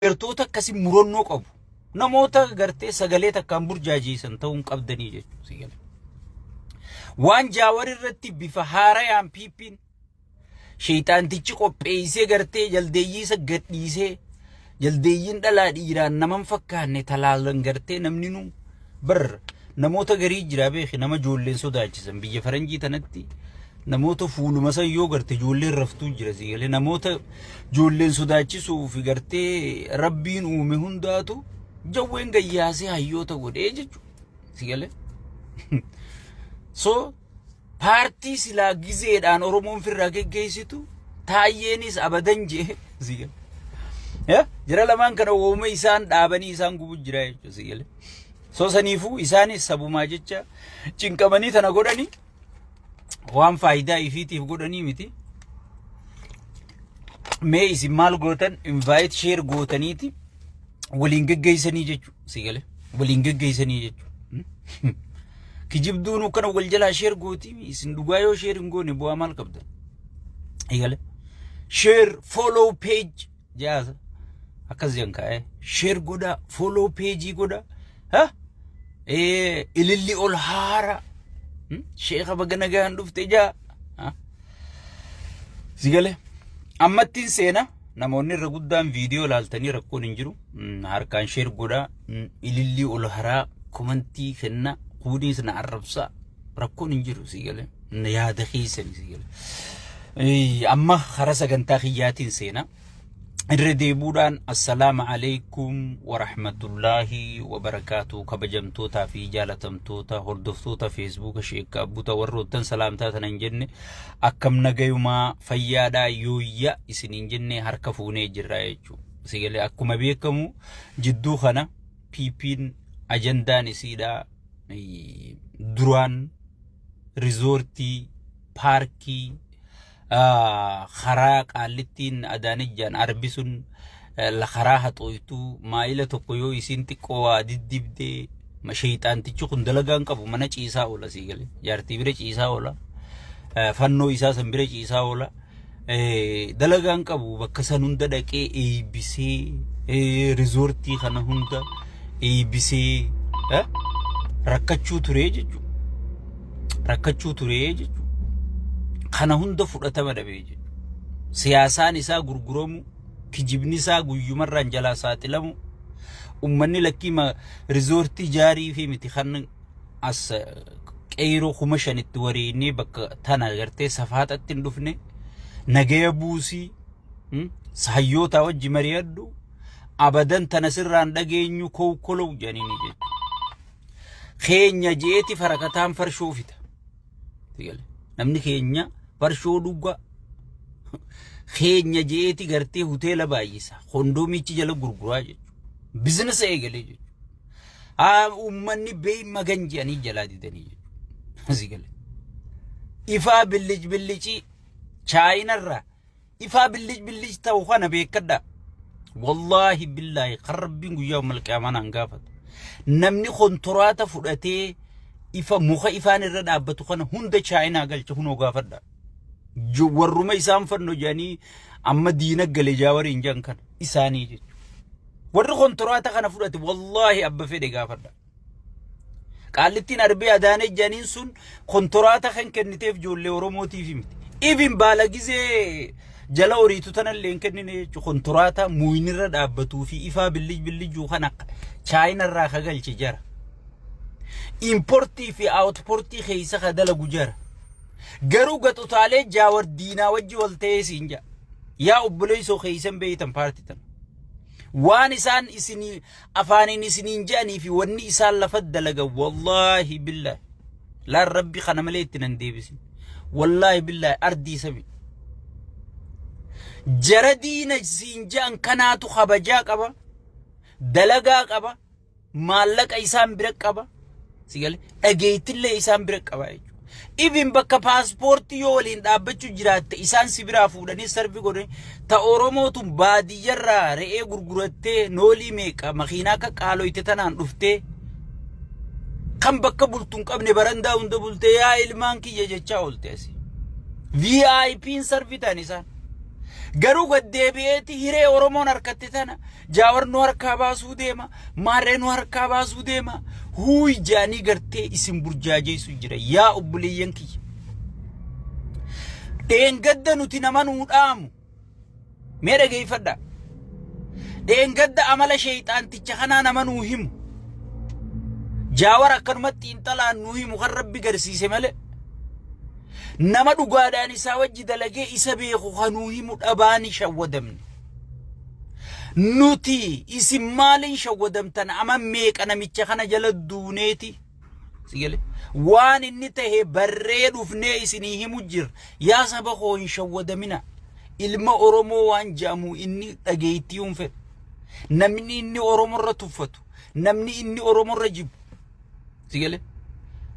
Deeggartoota akkasii murannoo qabu. Namoota gartee sagalee takkaan burjaajeessan ta'uu hin qabdanii jechuudha. Si gala. Waan Jaawar irratti bifa haarayaan PP'n sheeyxaantichi qopheessee gartee jaldeeyyii isa gadhiisee, jaldeeyyiin dhalaa dhiiraan naman fakkaanne talaalan, gartee namni nu bar namoota garii jira beeki, nama ijoolleen sodaachisan. Biyya faranjii tanatti namoota fuuluma san yoo garte ijoolleen raftuu jira. Si galee, namoota ijoolleen sodaachisuu fi gartee rabbiin uume hundaatu jawween gayyaasee hayyoota godhee jechuudha. Si galee, so paartii silaa gizeedhaan Oromoon firraa geggeessitu taayyeenis abadan jee. Si galee, jara lamaan kana uuma isaan dhaabanii isaan gubu jira jechuudha. Si galee, so saniifuu isaanis sabumaa jecha cinqamanii tana godhanii, waan faayidaa ifiitiif godhanii miti. Mee isin maal gootan? Invite, share gootaniiti waliin geggeessanii jechuudha. Si galee, waliin geggeessanii jechuudha. Kijibduun kana wal jalaa share gooti. Isin dhugaa yoo share hin goone bu'aa maal qabdan? Eegale. Share, follow page jaasa. Akkas jedhan kaa'ee. Share godhaa, follow page godhaa. Ha? Ililli ol haara. Sheeka baga nagaan dhufte jaa. Si galee. Ammattiin seena, namoonni irra guddaan viidiyoo ilaaltanii rakkoon hin jiru. Harkaan share godhaa, ilillii ol haraa, komantii kenna, kuuniis na arrabsaa. Rakkoon hin jiru, si galee. Yaada keessanii, si galee. Amma karaa sagantaa kiyyaatiin seena. Irra deebuudhaan assalaamu alaikum warahmatullaahi wabarakaatu. Kabajamtootaa fi jaalatamtoota hordoftoota Feesbuuka Sheekka Abbuta, warroottan salaamtaa tana hin jenne, akkam nagayumaa, fayyaadhaa? Yooyya isiniin jenne, harka fuunee jirra jechuudha. Sigalee, akkuma beekamu jidduu kana PP'n ajandaan isiidha duraan rizoortii, paarkii, karaa Qaallittiin Adaanijjaan arbi sun karaa haxooytuu maayila tokko yoo isiin xiqqoo waa diddibdee, sheeyxaantichi kun dalagaan qabu mana ciisaa oola. Sii galee, jaartii bira ciisaa oola, fannoo isaa san bira ciisaa oola, dalagaan qabu. Bakka san hunda dhaqee eebbisee, rizoortii kana hunda eebbisee rakkachuu turee jechuudha. Rakkachuu turee jechuudha. Kana hunda fudhatama dhabee jechuudha. Siyaasaan isaa gurguramu, kijibni isaa guyyumarraan jalaa saaxilamu, ummanni lakkii rizoortii jaarii fi miti kan as qeyroo 5,000tti wareennee bakka tana gartee safaaxatti hin dhufne, nagaya buusii hayyoota wajji mari'adhu, abadan tana sirraan dhageenyu, kowkolow jedhanii jechuudha. Keenya jeeti farakataan farshoo fida. Namni keenya farshoo dhugaa. Keenya jeeti gartee hoteela baay'isa. Kondoomichi jala gurguraa jechuudha. Bizinasa eegalee jechuudha. Haa, uummanni bee magan jedhanii jalaa didanii jechuudha. Asii galee. Ifaa billic billicii Chaayinarraa ifaa billic billic ta'u kana beekadhaa. Wallaahi billaahi, kan rabbiin guyyaa malqiyaamaa naan gaafatu. Namni kontoraata fudhatee ifa muka ifaan irra dhaabbatu kana hunda Chaayinaa galche kunoo gaafadha. Warruma isaan fanno jedhanii amma diina gale Jaawariin jedhan kana isaanii jechuudha. Warri kontoraata kana fudhate, wallaahi abba fedhe gaafadha. Qaallittiin Arbee Adaanee jedhaniin sun kontoraata kan kenniteef ijoollee Oromootiif miti. Even baala gizee jala horiitu tanallee hin kennine jechuudha. Kontoraata muuyinirra dhaabbatuu fi ifaa bilij bilijuu kana Chaayinarraa ka galche jara. Importii fi outportii keessa ka dalagu jara. Garuu gaxutaalee Jaawar diinaa wajji wal ta'ee siin jedha. Yaa obboleessoo, keessan beeytan paartii tana. Waan isaan isinii afaaniin isiniin je'anii fi wanni isaan lafa dalagan, wallaahi billaahi. Laan rabbi kana malee itti nan deebisin. Wallaahi billaahi, ardii sami. Jara diina siin je'an kanaatu kabajaa qaba. Dalagaa qaba. Maallaqa isaan bira qaba. Sigale dhageettillee isaan bira qaba jechuudha. Even bakka paaspoortii yoo waliin dhaabbachuu jiraatte isaan si biraa fuudhanii serve godhanii, ta Oromootu baadiyyarraa re'ee gurgurattee noolii meeqa makiinaa akka qaaloyte tanaan dhuftee, kan bakka bultu hin qabne barandaa hunda bultee yaa ilmaan kiyya jechaa oolte asii. VIP'n serve ta'an isaan. Garuu gad deebi'eeti hiree Oromoon harkatte tana Jaawar nu harkaa baasuu deema, maarree nu harkaa baasuu deema. Huuy jaanii gartee isin burjaajeessu jira. Yaa obboleeyyan kiyya. Dheengadda nuti nama nuu dhaamu. Mee dhageeffadhaa. Dheengadda amala sheeyxaanticha kanaa nama nuu himu. Jaawar akkanumatti xiinxalaan nuu himu kan Rabbi garsiise malee. Nama dhugaadhaan isaa wajji dalagee isa beeku kan nuu himu dhabaani shawwadamne. Nuti isin maaliin shawwadamtan ama meeqa namicha kana jala duuneeti. Si galee? Waan inni tahe barree dhufnee isinii himu jira. Yaa saba koo hin shawwadamina. Ilma Oromoo waan jedhamu inni dhageettii hin fedhu. Namni inni Oromoo irra tuffatu, namni inni Oromoo irra jibbu. Si galee?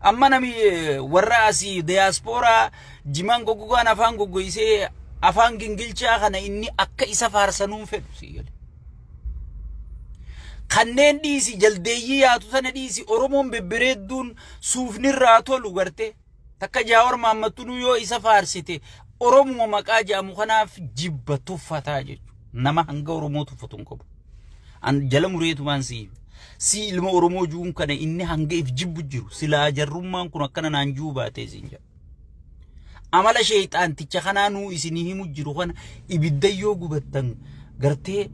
Amma nami warra asii diyaaspooraa jimaan goggogaan afaan goggoysee afaan gingilchaa kana inni akka isa faarsanuu hin fedhu. Si galee? Kanneen dhiisi, jaldeeyyii yaatu tana dhiisi, Oromoon bebbereedduun suufni irraa tolu gartee takka Jaawar Maammattunuu yoo isa faarsite Oromuma maqaa jedhamu kanaaf jibba tuffataa jechuudha. Nama hanga Oromoo tuffatu hin qabu. An jala mureetumaan si hima. Si ilma Oromoo juun kana inni hanga if jibbu jiru silaa jarrummaan kun akkana naan juu baatee siin jedha. Amala sheeyxaanticha kanaa nuu isinii himu jiru kana ibidda yoo gubattan gartee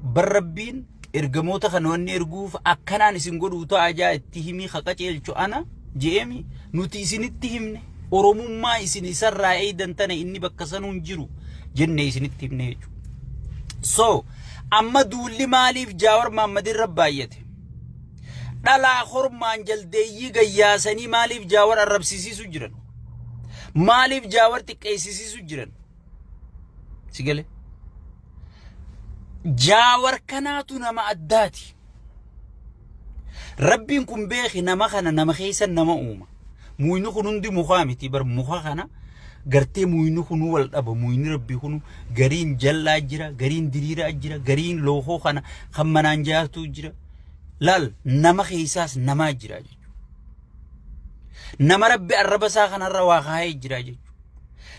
bar Rabbiin ergamoota kana wanni erguuf akkanaan isin godhuu ta'a jaa itti himii ka qaceelchu ana je'eemi nuti isinitti himne Oromummaa isin isarraa eeydan tana inni bakka sanuu hin jiru jenne isinitti himne jechuudha. So amma duulli maaliif Jaawar Mahammad irra baay'ate? Dhalaa hormaan jaldeeyyii gayyaasanii maaliif Jaawar arrabsisiisu jiran? Maaliif Jaawar xiqqeessisiisu jiran? Si galee? Jaawar kanaatu nama addaati. Rabbiin kun beeki nama kana nama keessa nama uuma. Muyni kun hundi mukaa miti bar muka kana gartee muyni kunuu wal dhaba muyni rabbii kunu gariin jallaa jira gariin diriiraa jira gariin lookoo kana kan manaan jaartuu jira. Laal nama keessaas namaa jira jechuudha. Nama rabbi arraba isaa kanarra waa kaa'ee jira jechuudha.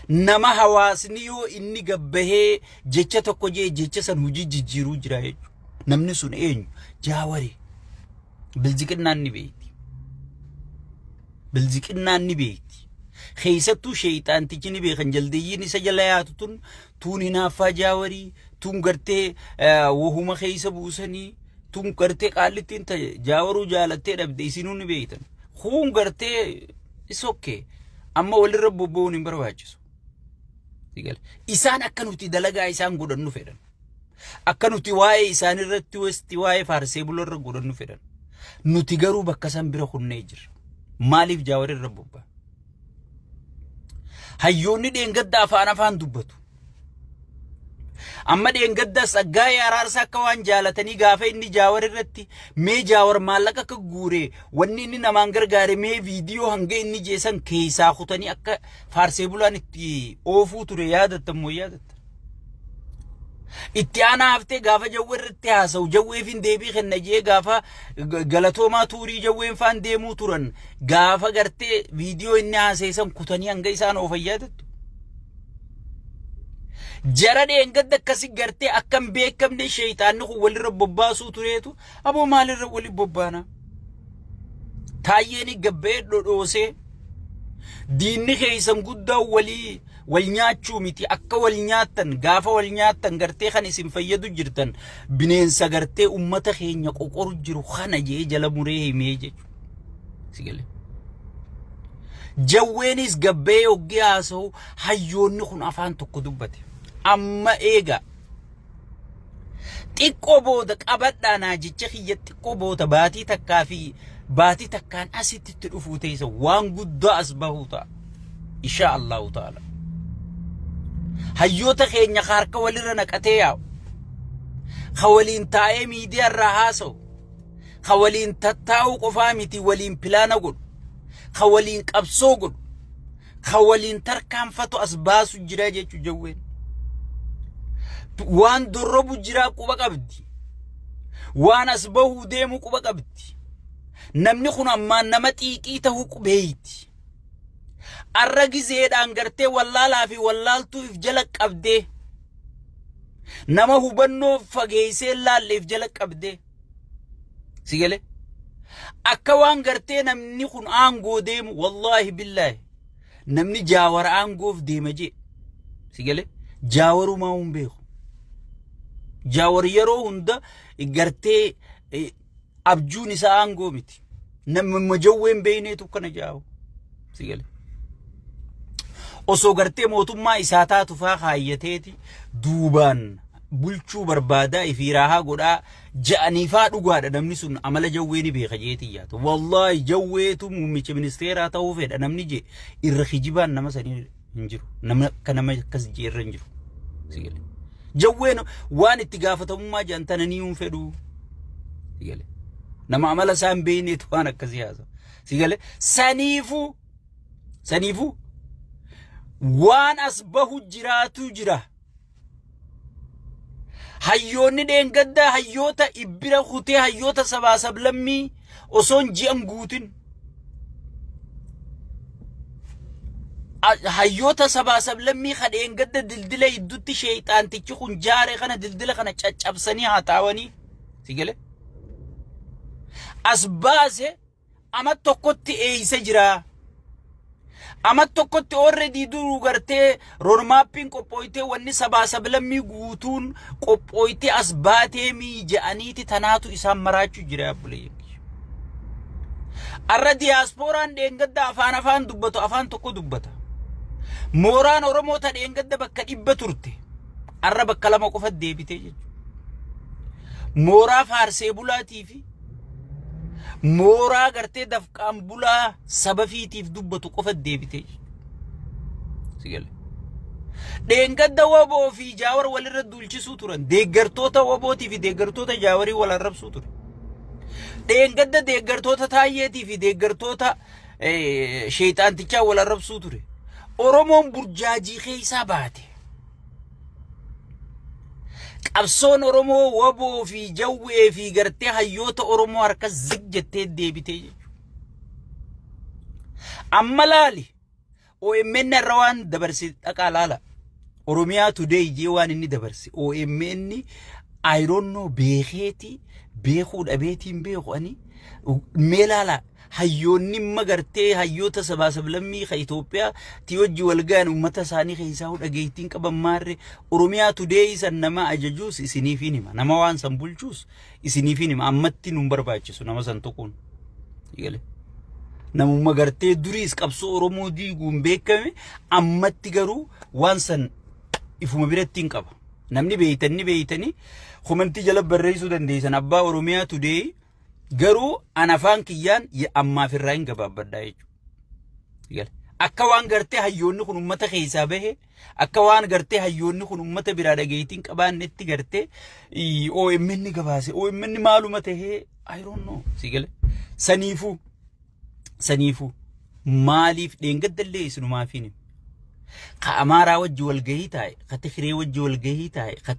Nama hawaasni yoo inni gabbahee jecha tokko jee jecha san hojii jijjiiruu jira jechuudha. Namni sun eenyu? Jaawari. Bilziqinnaan ni beekti. Bilziqinnaan ni beekti. Keessattuu sheeyxaantichi ni beekan jaldeeyyiin isa jala yaatu tun tuun hinaaffaa jaawarii tuun gartee wahuma keessa buusanii tun gartee qaallittiin ta jaawaruu jaalattee dhabde isinuu ni beektan. Kuun gartee is okay. Amma walirra bobba'uun hin barbaachisu. Isaan akka nuti dalagaa isaan godhannu fedhan. Akka nuti waa'ee isaan irratti westi waa'ee faarsee buloo irra godhannu fedhan. Nuti garuu bakka san bira kunnee jirra. Maaliif jaawar irra bobba'a? Hayyoonni dheengadda afaan afaan dubbatu. Amma dheengadda Tsaggaayee Araarsaa akka waan jaalatanii gaafa inni jaawar irratti mee jaawar maallaqa akka guure wanni inni namaan gargaare mee viidiyoo hanga inni jeesan keessaa kutanii akka faarsee bulaan itti oofuu ture yaadattan moo yaadatta. Itti aanaa haftee gaafa jawwee irratti haasa'u jawweefin deebii kenna jee gaafa galatoomaa tuurii jawween faan deemuu turan gaafa gartee viidiyoo inni haaseessan kutanii hanga isaan oofan yaadattu. Jara dheengadda akkasi gartee akka hin beekamne sheeyxaanni kun walirra bobbaasuu tureetu aboo maalirra wali bobbaana. Taayyeen gabba'ee dhodhoosee diinni keessan guddaa walii wal nyaachuu miti akka wal nyaattan gaafa wal nyaattan gartee kan isin fayyadu jirtan bineensa gartee ummata keenya qoqoru jiru kana jee jala muree himee jechuudha. Si galee. Jawweenis gabbee hoggee haasa'u hayyoonni kun afaan tokko dubbate. Amma eega xiqqoo booda qabadhaa naa jecha kiyya xiqqoo booda baatii takkaa fi baatii takkaan asitti itti dhufuu teessa waan guddaa as bahuu ta'a. Inshaa Allahu ta'ala. Hayyoota keenya ka harka walirra naqatee yaa'u. Ka waliin taa'ee miidiyaa irraa haasa'u. Ka waliin tattaa'uu qofaa miti waliin pilaana godhu. Ka waliin qabsoo godhu. Ka waliin tarkaanfatu as baasu jira jechuu jawween. Waan dorrobu jira quba qabdi. Waan as bahuu deemu quba qabdi. Namni kun ammaan nama xiiqii ta'uu qubeeyti. Arra gizeedhaan gartee wallaalaa fi wallaaltuu if jala qabdee. Nama hubannoo fageessee laalleef jala qabdee. Si galee? Akka waan gartee namni kun aangoo deemu wallaahi billaahi namni jaawara aangoof deema jee. Si galee? Jaawarumaa hin beeku. Jaawar yeroo hunda gartee abjuun isaa aangoo miti. Namni jawwee hin beekneetu kana jaawu. Si galee? Osoo gartee mootummaa isaa taatu faa kaayyateeti duubaan bulchuu barbaadaa ifii raahaa godhaa ja'aniifaa dhugaadha namni sun amala jawwee ni beeka jeetii yaata. Wallaahi jawweetu muummicha ministeeraa ta'uu fedha namni jee irra kijibaan nama sanii hin jiru. Nama akka nama akkas jee irra hin jiru. Si galee. Jawween waan itti gaafatamummaa jedhan tana ni hin fedhu. Si galee. Nama amala isaa hin beekneetu waan akkasii haasa. Si galee. Saniifuu saniifuu waan as bahu jiraatu jira. Hayyoonni dheengaddaa hayyoota ibbira kutee hayyoota sabaa sablammii osoon ji'an guutin. Hayyoota sabaa sablammii ka dheengadda dildila hiddutti sheeyxaantichi kun jaare kana dildila kana caccabsanii haxaawanii si gale as baase ama tokkotti eeysa jira. Ama tokkotti already duruu gartee roadmappiin qophooytee wanni sabaa sablammii guutuun qophooytee as baatee mii je'aniiti tanaatu isaan maraachuu jira obboleeyyan kiyya. Arra diyaaspooraan dheengadda afaan afaan dubbatu afaan tokko dubbata. Mooraan Oromoo ta dheengadda bakka 100 turte arra bakka lama qofa deebitee jechuudha. Mooraa faarsee bulaatii fi mooraa gartee dafqaan bulaa saba fiitiif dubbatu qofa deebitee si gale. Dheengadda waboo fi jaawar walirra duulchisuu turan. Deeggartoota wabootii fi deeggartoota jaawarii wal arrabsuu ture. Dheengadda deeggartoota taayyeetii fi deeggartoota sheexaantichaa wal arrabsuu ture. Oromoon burjaajii keessaa baate. Qabsoon Oromoo waboo fi jawwee fi gartee hayyoota Oromoo harka zig jettee deebitee jechuudha. Amma laali OMN irra waan dabarse dhaqaa laala. Oromiyaa Today jee waan inni dabarse OMN I don't know beekeeti beekuu dhabeetiin beeku ani mee laala Hayyoonni imma gartee hayyoota sabaa sablammii ka Itoophiyaa ti wajji wal gahan uummata isaanii keessaa dhageettiin qaban maarre Oromiyaa Today san nama ajajuus isiniifiin hima. Nama waan san bulchuus isiniifiin hima. Ammatti nun barbaachisu nama san tuquun. Eegale. Namumma gartee duriis qabsoo Oromoo diiguun beekame ammatti garuu waan san ifuma biratti hin qaba. Namni beeytan ni beeytanii komentii jala barreessuu dandeessan abbaa Oromiyaa Today Garuu an afaan kiyyaan ammaaf irraa hin gabaabbadhaa jechuudha. Akka waan gartee hayyoonni kun uummata keessaa bahe, akka waan gartee hayyoonni kun uummata biraa dhageettiin qabaannetti gartee OMN gabaase. OMN maaluma tahee I don't know. Si gale. Saniifuu saniifuu maaliif dheengaddallee isinumaaf hin ka Amaaraa wajji walgahii taa'e, ka Tigree wajji walgahii taa'e, ka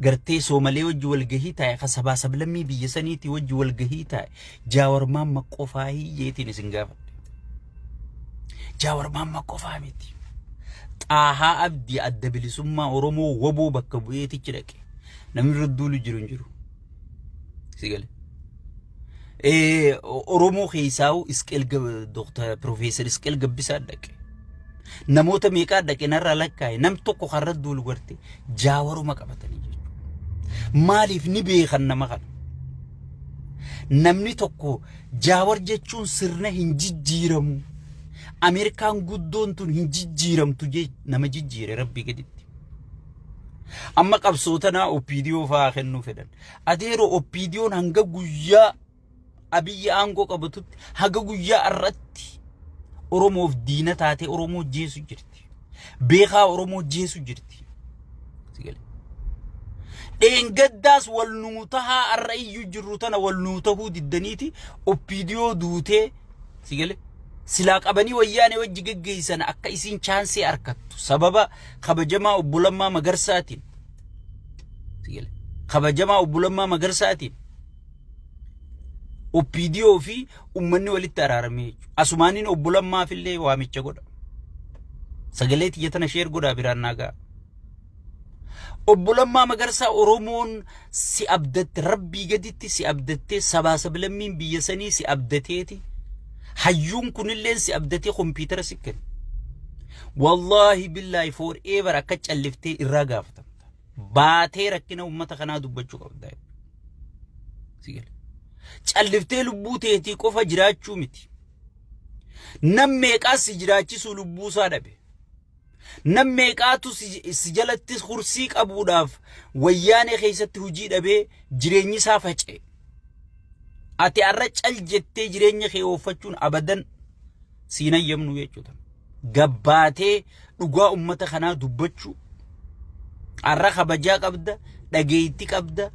gartee Soomalee wajji walgahii taa'e, ka sabaa sablammii biyya saniitii wajji walgahii taa'e, Jaawar Maamma qofaa hiyyeetiin isin gaafadhe. Jaawar Maamma qofaa miti. Xaahaa Abdii adda bilisummaa Oromoo waboo bakka bu'eetichi dhaqe. Namni irra duulu jiru hin jiru. Si gale. Oromoo keessaa'u Isqeel Dooktar Piroofeesar Isqeel Gabbisaa dhaqe. Namoota meeqaa dhaqe narraa lakkaa'e nam tokko karra duulu garte jaawaruma qabatanii jechuudha. Maaliif ni beekan nama kana? Namni tokko jaawar jechuun sirna hin jijjiiramu. Ameerikaan guddoon tun hin jijjiiramtu jee nama jijjiire rabbii gaditti. Amma qabsoo tanaa OPDO fa'aa kennuu fedhan. Adeeroo OPDOn hanga guyyaa Abiyyi aangoo qabatutti haga guyyaa har'atti Oromoof diina taatee Oromoo jeesu jirti. Beekaa Oromoo jeesu jirti. Si galee. Dheengaddaas wal nuu tahaa har'a iyyuu jirru tana wal nuu tahuu diddaniiti OPDO duutee si galee. Silaa qabanii wayyaanee wajji geggeessan akka isiin chaansii harkattu sababa kabajamaa obbo Lammaa Magarsaatiin. Si galee. Kabajamaa obbo Lammaa Magarsaatiin. OPDO fi uummanni walitti araaramee jechuudha. Asumaaniin obbo Lammaaf illee waamicha godha. Sagalee tiyya tana sheer godhaa biraan naa ga'a. Obbo Lammaa Magarsaa Oromoon si abdatte rabbii gaditti si abdattee sabaa sablammiin biyya sanii si abdateeti. Hayyuun kunilleen si abdatee kompiitara si kenne. Wallaahi billaahi forever akka calliftee irraa gaafatamta. Baatee rakkina uummata kanaa dubbachuu qabda. Si gale. Calliftee lubbuu teetii qofa jiraachuu miti. Nam meeqaa si jiraachisuu lubbuusaa dhabe. Nam meeqaatu si jalatti hursii qabuudhaaf wayyaanee keessatti hojii dhabee jireenyi isaa faca'e. Ati har'a cal jettee jireenya kee ooffachuun abadan siin hayyamnu jechuudha. Gabbaatee dhugaa ummata kanaa dubbachuu. Har'a kabajaa qabda, dhageetti qabda,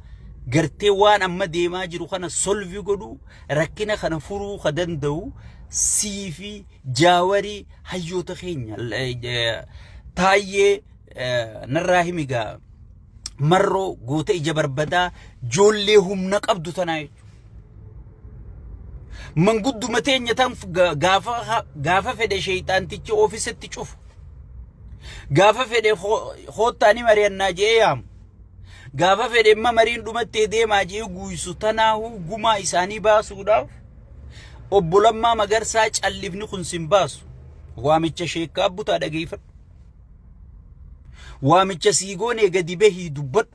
gartee waan amma deemaa jiru kana solvi godhuu, rakkina kana furuu ka danda'u sii fi jaawarii hayyoota keenya taayyee narraa himigaa marroo goota ija barbadaa joollee humna qabdu tanaa jechuudha. Mangudduma teenya tan gaafa fedhe sheeyxaantichi ofiisatti cufu. Gaafa fedhe koottaa ni mari'annaa je'ee yaamu. Gaafa fedhe imma mariin dhumattee deemaa je'ee guuysu tanaahuu gumaa isaanii baasuudhaaf obbo Lammaa Magarsaa callifni kun sin baasu. Waamicha sheekkaa butaa dhageeffadhu. Waamicha sii goonee gadi bahii dubbadhu.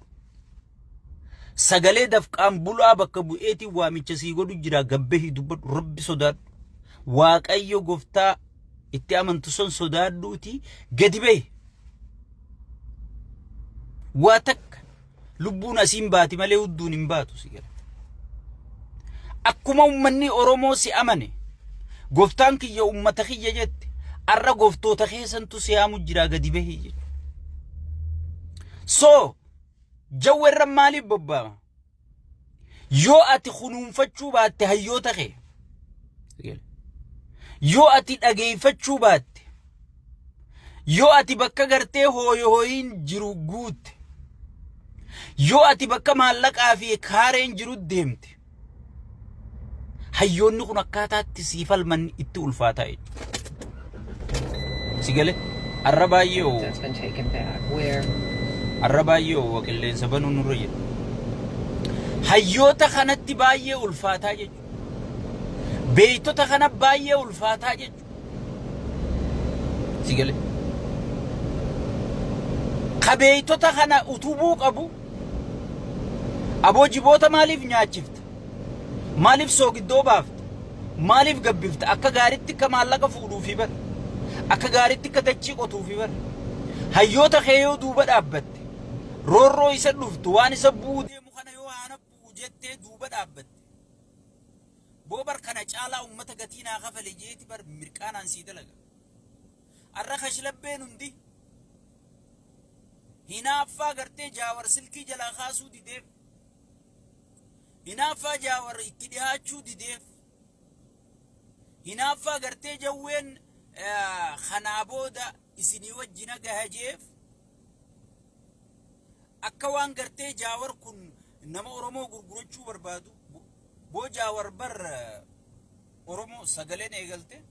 Sagalee dafqaan bulaa bakka bu'eetiin waamicha sii godhu jira gabbahii dubbadhu rabbi sodaadhu. Waaqayyo goftaa itti amantu sun sodaadhuuti gadi bahi. Waa takka lubbuun asiin baati malee hudduun hin baatu si gala. Akkuma uummanni Oromoo si amane goftaan kiyya uummata kiyya jette arra goftoota keessantu si yaamu jira gadi bahii jechuudha. So jawweerra maaliif bobbaama? Yoo ati kunuunfachuu baatte hayyoota kee yoo ati dhageeffachuu baatte yoo ati bakka gartee hooyi hooyiin jiru guutte yoo ati bakka maallaqaa fi kaareen jiru deemte hayyoonni kun akkaataatti sii falman itti ulfaataa jechuudha. Si galee arra baay'ee oo That's been taken back. Where arra baay'ee oo qilleensa banuun nurra jira. Hayyoota kanatti baay'ee ulfaataa jechuudha. Beektota kana baay'ee ulfaataa jechuudha. Si galee. Ka beektota kana utubuu qabu aboo jiboota maaliif nyaachifta? Maaliif soogiddoo baafta? Maaliif gabbifta? Akka gaaritti akka maallaqa fuudhuufi bar. Akka gaaritti akka dachii qotuufi bar. Hayyoota kee yoo duuba dhaabbatte, roorroo isa dhuftu waan isa bu'uu deemu kana yoo haana bu'u jettee duuba dhaabbatte. Boo bar kana caalaa ummata gatii naa kafale jeeti bar mirqaanaan sii dalaga. Arra kashlabbeen hundi hinaaffaa gartee jaawar silkii jalaa kaasuu dideef hinaaffaa jaawar itti dhihaachuu dideef hinaaffaa gartee jawween kanaa booda isinii wajjina gaha jeef akka waan gartee jaawar kun nama Oromoo gurgurachuu barbaadu boo jaawar bar Oromoo sagaleen eegalte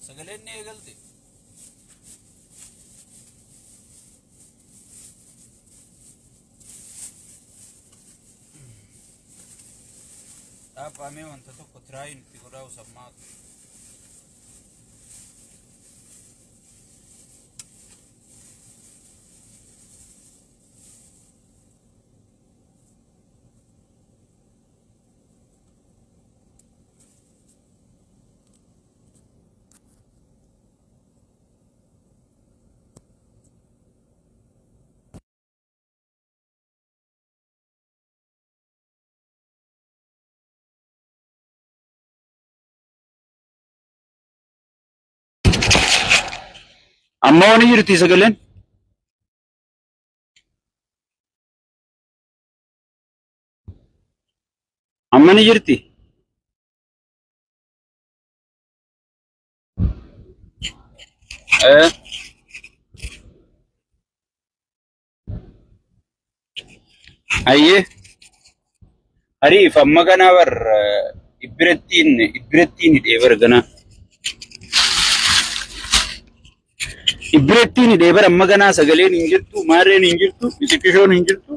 sagaleen ni eegalte dhaaphaamee wanta tokko tiraayin itti godhaa usammaatu. Amma wani jirti sagaleen? Amma ni jirti? Eh. Ayyee. Ariif amma ganaa bar ibbirattiin ibbirattiin hidhee bar ganaa. Ibbirattiin hidhee bara amma ganaa sagaleen hin jirtu, maarreen hin jirtu, xixiqqishoon hin jirtu.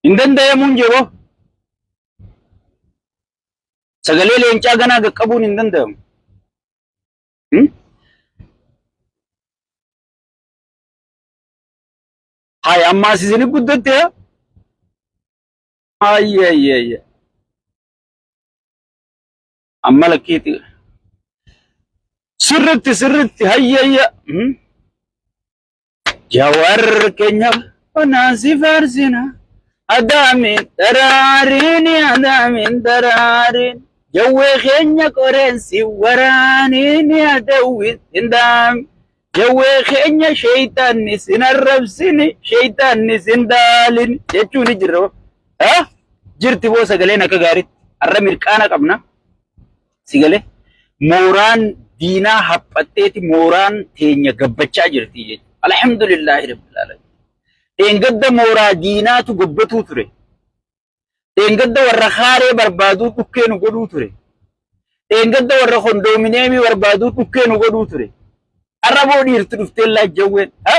Hin danda'amuun jedhoo. Sagalee leencaa ganaa qaqqabuun hin danda'amu. Hayi ammaas isin guddatte haa? Ayya ayya ayya. Amma lakkiiti. Sirritti sirritti hayya hayya. Jawar keenya onaa si faarsina. Adaamin daraariin adaamin daraariin. Jawwee keenya qoreensi waraaniin adawwi hindaam. Jawwee keenya sheeyxaanni sin arrabsini sheeyxaanni sin daalin jechuun ni jirra. Ha? Jirti boo sagaleen akka gaariitti. Har'a mirqaana qabna. Si galee mooraan diinaa haphatteeti mooraan teenya gabbachaa jirti jechuudha. Alhamdulillaahi rabbil aalamiin. Dheengadda mooraa diinaatu gabbatuu ture. Dheengadda warra haaree barbaaduu dhukkee nu godhuu ture. Dheengadda warra kondoomineemii barbaaduu dhukkee nu godhuu ture. Har'a boo dhiirti dhuftee laa jawween. Ha?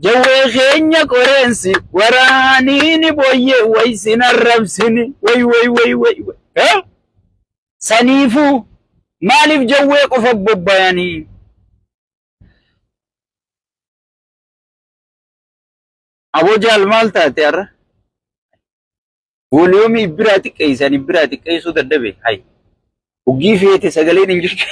Jawwee keenya qoreensi waraaniini booyyee way sin arrabsini way way way way way. Ha? Saniifuu maaliif jawwee qofa bobbayanii? Aboo jaal maal taate har'a? Vooliyoomii ibbiraa xiqqeessan ibbiraa xiqqeessuu dadhabe. Hay. Uggii feete sagaleen hin jirtu.